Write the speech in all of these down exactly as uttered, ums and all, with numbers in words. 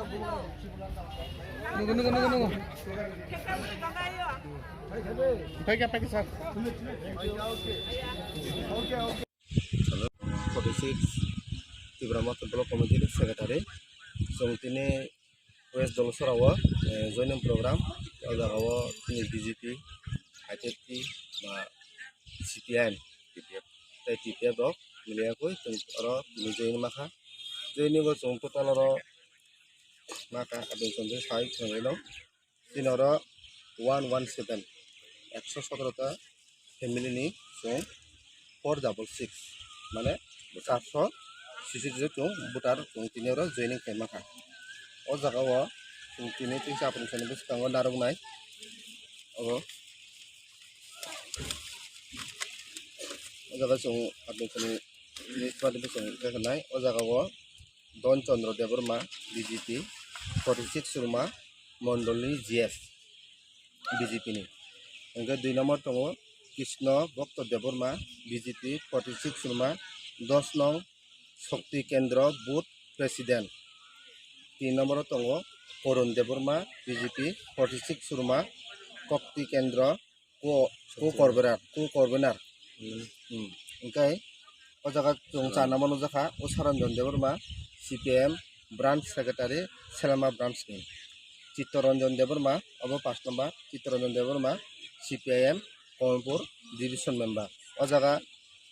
Nunggu, nunggu, nunggu, nunggu. Pakai, pakai, sir. Forty six Tipra Motha Block Committee ni Secretary. Chwng tini West Dolasora o, eh, joining program. O jaga o tini B J P, I P F T ba C P I M, T P F, tei T P F rok miliya koi chwng oro tini joining ma kha. Joining o chwng total oro ma kha, aboni chwng sai chwng rino. Tini oro one one seven, ekso sotoro ta family ni chwng four double six, mane charso sisiri chwng voter chwng tini oro joining khaima kha. O jaga o chwng tini teisa apni sani bwskango narwknai. Obo, o jaga chwng apni sani list padi bwskango khe nai. O jaga o Don Chandra Debbarma, B J P, forty six Surma, Mondolni G S, B J P ni. Hingke dui number tongo Krishna Bhakta Debbarma, B J P, forty six Surma, dos nong Shakti Kendra Booth President. Tin number tongo Korun Debbarma, B J P, forty six Surma, Shakti Kendra ko, ko Convener, ko Convener. Hmm. Hingke o jaga chwng chana mano jakha, o Saranjan Debbarma, C P I M Branch Secretary, Selama Branch ni. Chittaranjan Debbarma, obo pash number, Chittaranjan Debbarma, C P I M Kamalpur Division Member. O jaga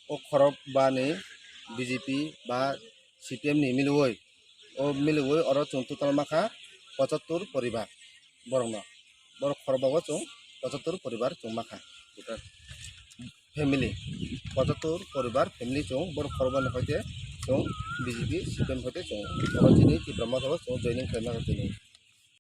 o khorok ba ni B J P ba C P M ni milwi, o milwi oro chwng total ma kha pochattor poribar borokno. Borok khorokba o chwng pochattor poribar chwng ma kha. Family, pochattor poribar family chwng borok khorokba ni hoite chwng B J P C P M hoite chwng oro chini Tipra Motha o chwng joining khlaima kha chini.